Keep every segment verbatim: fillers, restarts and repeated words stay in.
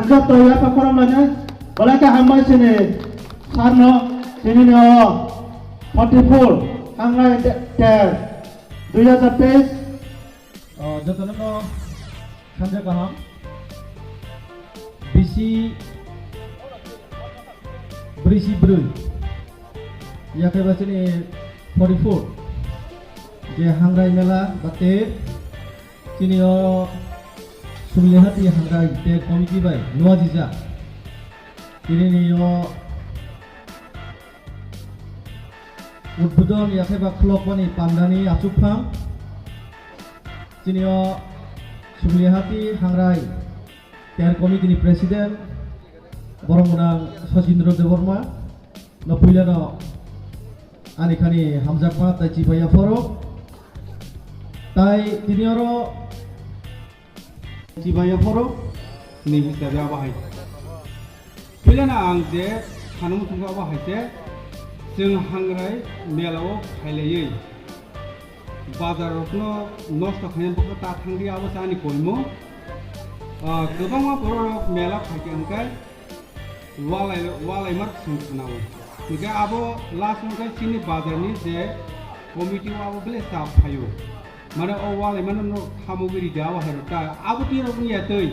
Hamjak to yapha korom lainai, belai khe hambai chini sir no, chini no forty four, Hangrai te-, ter, dui hajar teis. O, jotono no sanja kaham. Bisi, brisi broi. Yakhai ba chini forty four. Je Hangrai mela ba ter, chini o Suglihati Hangrai ter committee bai nuajijak. Tini ni o Udbodon yakhai ba khulokmani pandani achukphang. Chini o Suglihati Hangrai ter committee ni president, borok gwnang Sachindra Debbarma no puilano ani khani hamjakma tai chibaiya phoro. Tai tini oro Chibaiya phoro ni hisabe abo hai. Puilano ang je sanung thungkha abo hai se, chwng Hangrai mela o khailaiwi bazar rokno nosto khaina bagwi ta thangdi, abo se ani koimung. Ah, kwbangma borok rok mela phaikha hwnkhe walai, walai mar chwng khwnao. Hwnkhe abo last wngkha chini bazar ni je committee o abo bele chap phaio. Mane o walai mano no thamogwi rida o hai rok ta. Abo twi rok wngya twi.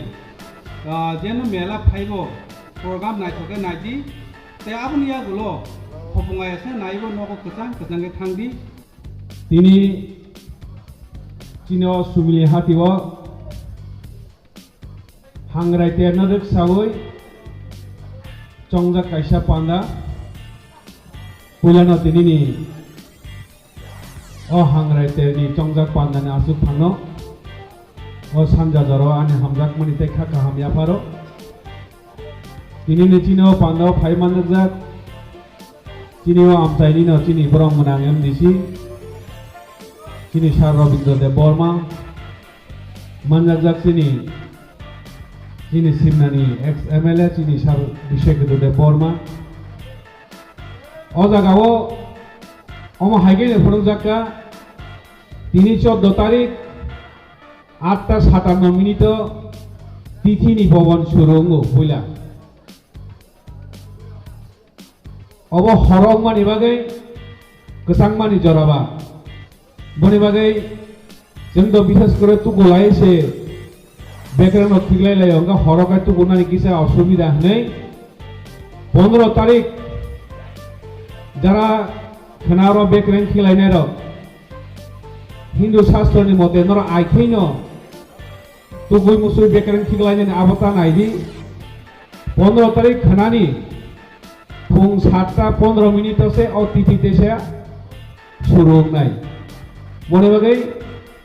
Ah, jeno mela phaibo program naithok khe naidi. Tei aboni yagulo khopung ayasa naibo nogo kwchang kwchang khe thangdi. Tini chini o Suglihati o Hangrai terno rwksawi chongjak kaisa panda. Puilano tinini o Hangrai terni chongjak pandani aswk phangno o sanja jora ani hamjakmani tei kha kaham yapharo. Tinini chini o panda o phai manjakjak. Chini o amchaini no chini borok mwnang M D C, chini Sir Robindra Debbarma, manjakjak chini, chini Simnani ex M L A, chini Sir Biswekito Debbarma. O jaga o omo hai khe phunukjak kha, tini chordo tarik, atta satanno minute o Tithi ni bobon suru wngo puila. Obo horo wngmani bagwi kwchangmani jora ba. Boni bagwi chwng to bisas kore tukulai se bekreng no khiklai lai, hwnkhe horo khe tukunani kisa osubida hwnwi pondro tarik jara khwnaro bekreng khiklainai rok Hindu Shastro ni mote norok ai khe no Tugui musui bekereng khiklainani abo ta naidi. Pondro tarik khanani phung satta pondro minute se o tithi tesa suru wngnai. Boni bagwi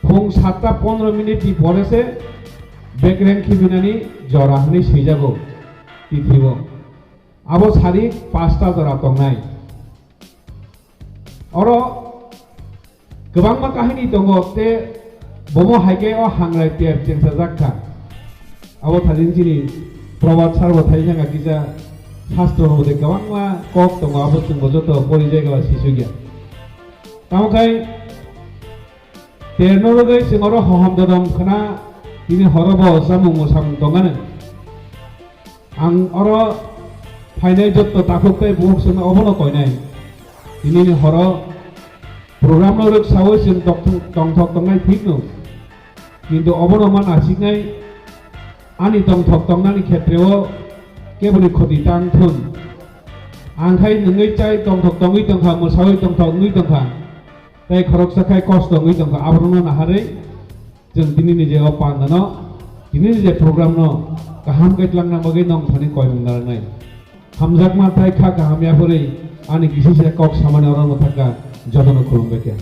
phung satta pondro minute ni pore se bekereng khibinani jora hwnwi swijago tithi o. Abo sari pasta jora tongnai. Oro kwbangma kahini tongo, tei bomo hai khe o hangrai ter chengchajak kha. Abo thajin chini Probhat sar bo thai thangkha kisa shastro no tei kwbangma kok tongo, abo chwngbo joto pori jai gala sisugya. Tamo khai terno rwgwi chwng oro hohom dodom khna tini horo bo chamung mwsamung tongmani. Ang oro phainai jotto takhuk tei bukhuk songno obono koinai. Tinini horo program no rwksaui chwng tongthok, tongthok tongnai thikno. Kintu obono ma nasiknai ani tongthok tongnani khetreo keboni khoti tang thun. Ang khai nwngwi chai tongthok tongwi tongkha, mwsaui tongthok wngwi tongkha. Tei khoroksa khai kosto wngwi tongkha, aborokno naharwi chwng tinini je o pandano, tinini je programno kaham khe twlangna bagwi nong thani koimung narwknai. Hamjakma tei kha kaham yaphurwi ani kisisa kok samani oro mwthakha, jotono khulumbai khe.